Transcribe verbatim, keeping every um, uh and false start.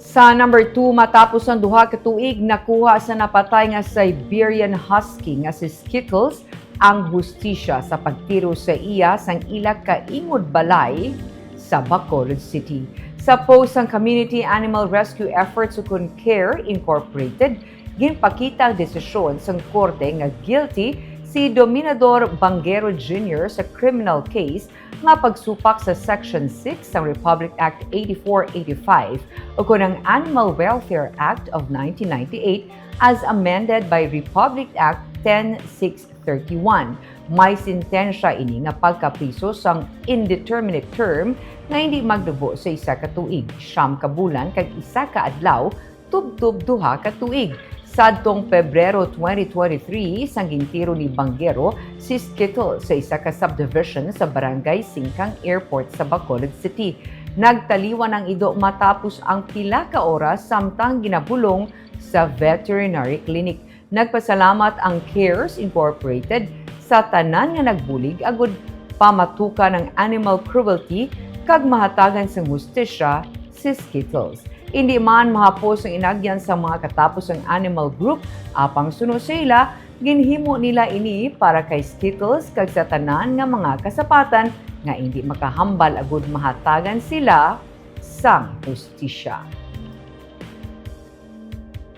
Sa number two, matapos ang duha ka tuig, nakuha sa napatay nga Siberian Husky nga si Skittles ang hustisya sa pagtiro sa iya sang ila ka ingod balay sa Bacolod City. Sa post sang Community Animal Rescue Efforts ukon CARE Incorporated, ginpakita ang desisyon sang korte nga guilty si Dominador Banguero Junior sa criminal case nga pagsupak sa Section six sang Republic Act eighty-four eighty-five ukon ang Animal Welfare Act of nineteen ninety-eight as amended by Republic Act ten six thirty-one. May sentensya ini nga pagkapriso sang indeterminate term nga hindi magdubo sa isa ka tuig, siyam ka bulan, kag isa ka adlaw tubtob duha ka tuig. Sadtong Pebrero twenty twenty-three, sang gintiro ni Banguero si Skittle sa isa ka subdivision sa Barangay Singkang Airport sa Bacolod City. Nagtaliwan ang ido matapos ang pila ka oras samtang ginabulong sa veterinary clinic. Nagpasalamat ang CARES Incorporated sa tanan nga nagbulig agud pamatukan ang animal cruelty kag mahatagan sang hustisya si Skittles. Indi man mahapos ang inagyan sa mga katapusang animal group, apang suno sa ila, ginhimo nila ini para kay Skittles kag sa tanan nga mga kasapatan nga indi makahambal agud mahatagan sila sang hustisya.